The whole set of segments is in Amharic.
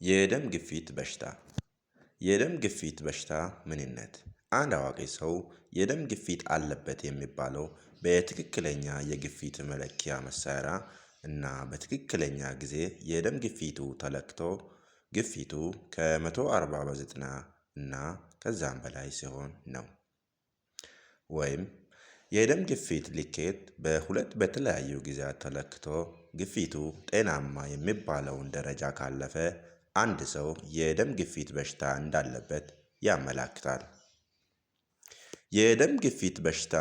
የደም ግፊት በሽታ። የደም ግፊት በሽታ ምንነት። አንድ አዋቂ ሰው የደም ግፊት አለበት የሚባለው በትክክለኛ የግፊት መለኪያ መሳሪያ እና በትክክለኛ ጊዜ የደም ግፊቱ ተለክቶ ግፊቱ ከ140 በ90 እና ከዛም በላይ ሲሆን ነው። ወይም የደም ግፊት ልኬት በሁለት በተለያዩ ጊዜያት ተለክቶ ግፊቱ ጤናማ የሚባለውን ደረጃ ካለፈ አንድ ሰው የደም ግፊት በሽታ እንዳለበት ያመላክታል። የደም ግፊት በሽታ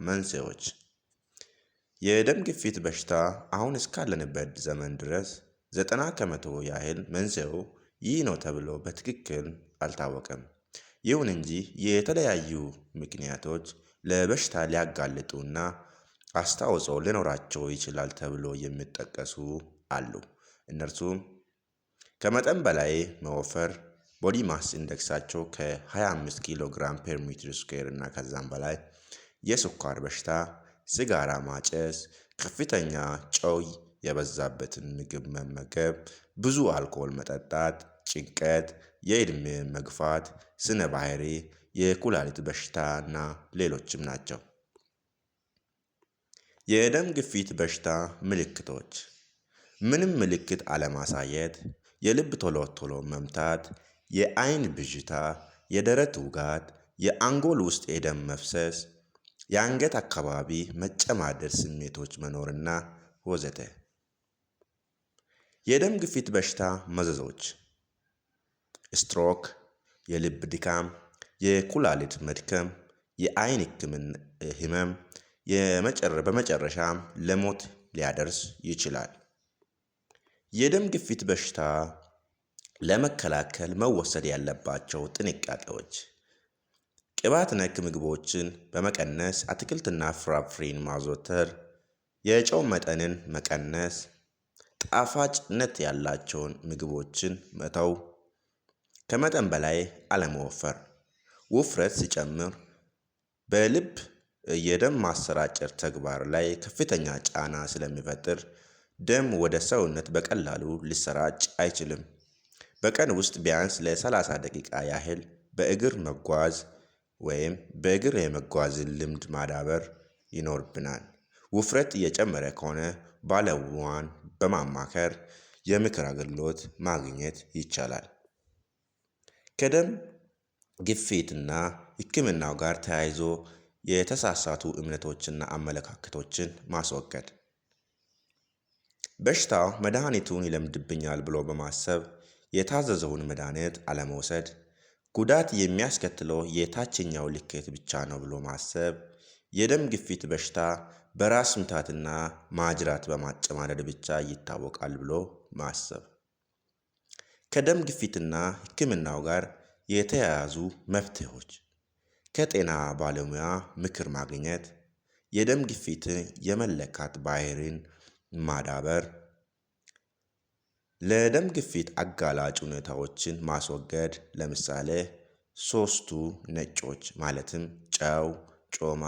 መንስኤዎች። የደም ግፊት በሽታ አሁን እስካለንበት ዘመን ድረስ 90% ያህል መንስኤው ይህ ነው ተብሎ በትክክል አልታወቀም። ይሁን እንጂ የተለያዩ ምክንያቶች ለበሽታ ሊያጋልጡና አስተዋጽኦ ሊኖራቸው ይችላል ተብሎ የሚጠቀሱ አሉ። እነርሱም ከመጠን በላይ መወፈር፣ body mass index ኣቸው ከ25 ኪሎ ግራም per meter square እና ከዛም በላይ፣ የስኳር በሽታ፣ ሲጋራ ማጨስ፣ ከፍተኛ ጨው የበዛበትን ምግብ መመገብ፣ ብዙ አልኮል መጠጣት፣ ጭንቀት፣ የእድሜ መግፋት፣ ስነ ባህሪ፣ የኩላሊት በሽታ እና ሌሎችም ናቸው። የደም ግፊት በሽታ ምልክቶች። ምንም ምልክት አለማሳየት፣ የልብ ቶሎ ቶሎ መምታት፣ የአይን ብዥታ፣ የደረት ውጋት፣ የአንጎል ውስጥ የደም መፍሰስ፣ የአንገት አካባቢ መጨማደድ ስሜቶች መኖርና ወዘተ። የደም ግፊት በሽታ መዘዞች። ስትሮክ፣ የልብ ድካም፣ የኩላሊት መድከም፣ የአይን ህመም፣ በመጨረሻም ለሞት ሊያደርስ ይችላል። የደም ግፊት በሽታ ለመከላከል መወሰድ ያለባቸው ጥንቃቄዎች። ቅባት ነክ ምግቦችን በመቀነስ አትክልትና ፍራፍሬን ማዘውተር፣ የጨው መጠንን መቀነስ፣ ጣፋጭነት ያላቸውን ምግቦችን መተው፣ ከመጠን በላይ አለመወፈር። ውፍረት ሲጨምር በልብ የደም ማሰራጨት ተግባር ላይ ከፍተኛ ጫና ስለሚፈጥር ደም ወደ ሰውነት በቀላሉ ሊሰራጭ አይችልም። በቀን ውስጥ ቢያንስ ለ30 ደቂቃ ያህል በእግር መጓዝ ወይም በእግር የመጓዝን ልምድ ማዳበር ይኖርብናል። ውፍረት እየጨመረ ከሆነ ባለሙያን በማማከር የምክር አገልግሎት ማግኘት ይቻላል። ከደም ግፊትና ሕክምናው ጋር ተያይዞ የተሳሳቱ እምነቶችና አመለካከቶችን ማስወገድ። በሽታው መድኃኒቱን ይለምድብኛል ብሎ በማሰብ የታዘዘውን መድኃኒት አለመውሰድ፣ ጉዳት የሚያስከትለው የታችኛው ልኬት ብቻ ነው ብሎ ማሰብ፣ የደም ግፊት በሽታ በራስ ምታትና ማጅራት በማጨማደድ ብቻ ይታወቃል ብሎ ማሰብ። ከደም ግፊትና ሕክምናው ጋር የተያያዙ መፍትሄዎች። ከጤና ባለሙያ ምክር ማግኘት፣ የደም ግፊትን የመለካት ባህሪን ማዳበር፣ ለደም ግፊት አጋላጭ ሁኔታዎችን ማስወገድ፣ ለምሳሌ ሶስቱ ነጮች ማለትም ጨው፣ ጮማ፣